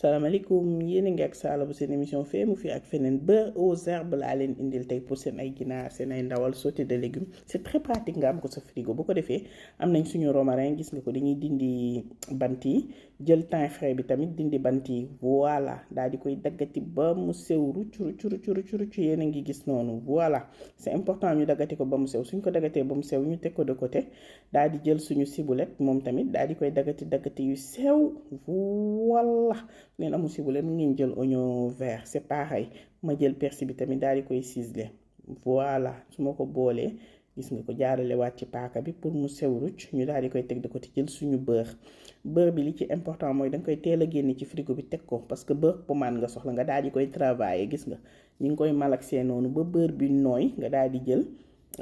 salaamaaleykum yéen a ngi ak Saala bu seen émission fee mu fi ak feneen beurre aux herbes laa leen indil tey pour seen ay ginaar seen ay ndawal sauté de légumes c'est très pratique nga am ko sa frigo bu ko defee am nañ suñu romarin gis nga ko dañuy dindi bant yi jël thym frais bi tamit dindi bant yi voilà daal di koy daggati ba mu sew rucc rucc yéen a ngi gis noonu voilà c'est important ñu daggati ko ba mu sew suñ ko daggatee ba mu sew ñu teg ko de côté daal di jël suñu ciboulette moom tamit daal di koy daggati yu sew voilà. ngeen amul ciboulette mu ngeen jël oignon vert c'est pareil ma jël persil bi tamit daal di koy ciseler voilà su ma ko boolee gis nga ko jaarale waat ci paaka bi pour mu sew rucc ñu daal di koy teg de côté jël suñu beurre bi li ci important mooy danga koy teel a génne ci frigo bi teg ko parce que beurre pommade nga soxla nga daal di koy travailler gis nga ñu ngi koy malaxé noonu ba beurre bi nooy nga daal di jël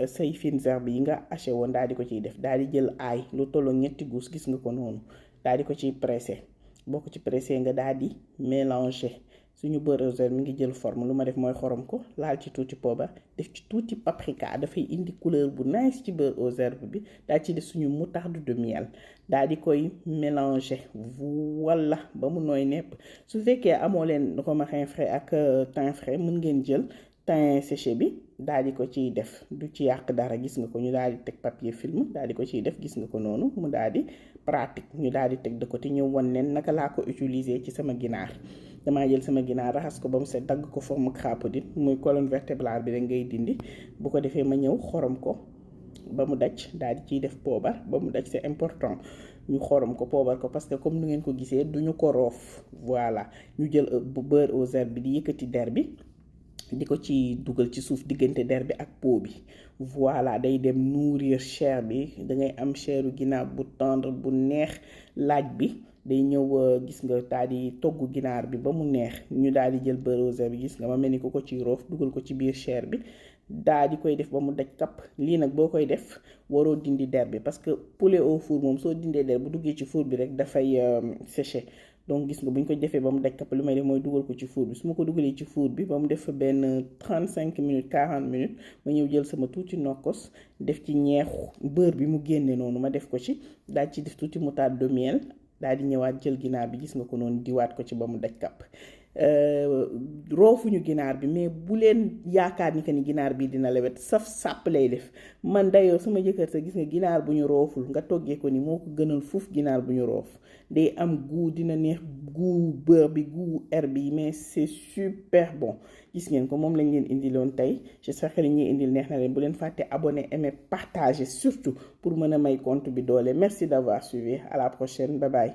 say fines herbes yi nga haché woon daal di ko ciy def daal di jël ail lu tolloo ñetti gousse gis nga ko noonu daal di ko ciy pressé boo ko ci pressé nga daal di mélanger suñu beurre aux herbes mi ngi jël forme lu ma def mooy xorom ko laal ci tuuti poobar def ci tuuti paprika dafay indi couleur bu nice ci beurre aux herbes bi daal ci def suñu moutarde de miel daal di koy mélanger voilà ba mu nooy nepp su fekkee amoo leen romarin frais ak thym frais mën ngeen jël thym séché bi daal di ko ciy def du ci yàq dara gis nga ko ñu daal di teg papier film daal di ko ciy def gis nga ko noonu mu daal di pratique ñu daal di teg de côté ñëw wan leen naka laa ko utiliser ci sama ginaar damaa jël sama ginaar raxas ko ba mu set dagg ko forme crapaudine muy colonne vertébrale bi da ngay dindi bu ko defee ma ñëw xorom ko ba mu daj daal di ciy def poobar ba mu daj c'est important ñu xorom ko poobar ko parce que comme nu ngeen ko gisee duñu ko roof voilà ñu jël bu beurre aux herbes bi di yëkkati der bi di ko ci dugal ci suuf diggante der bi ak peau bi voilà day dem nourrir chair bi dangay am chairu ginaar bu tendre bu neex laaj bi day ñëw gis nga daal di togg ginaar bi ba mu neex ñu daal di jël beurre aux herbes bi gis nga ma mel ni ko ci roof dugal ko ci biir chair bi daal di koy def ba mu daj kapp lii nag boo koy def waroo dindi der bi parce que poulet au four moom soo dindee der bu duggee ci four bi rek dafay séché donc gis nga bu ñu ko defee ba mu daj kapp li may def mooy dugal ko ci four bi su ma ko dugalee ci four bi ba mu def fa benn 35 minutes 40 minutes ma ñëw jël sama tuuti nokkos def ci ñeexu beurre bi mu génne noonu ma def ko ci daal ci def tuuti moutarde de miel daal di ñëwaat jël ginaar bi gis nga ko noonu diwaat ko ci ba mu daj kapp roofuñu ginaar bi mais bu leen yaakaar ni que ni ginaar bi dina lewet saf sàpp lay def man dayoo sama jëkkër sa gis nga ginaar bu ñu rooful nga toggee ko ni moo ko gënal fuuf ginaar bu ñu roof day am goût dina neex goût beurre bi goût herbe yi mais c'est super bon gis ngeen ko moom lañ leen indiloon tey j'espère que li ñuy indil neex na leen bu leen fàtte abonner aimer partager surtout pour mën a may compte bi doole merci d'avoir suivi à la prochaine bye bye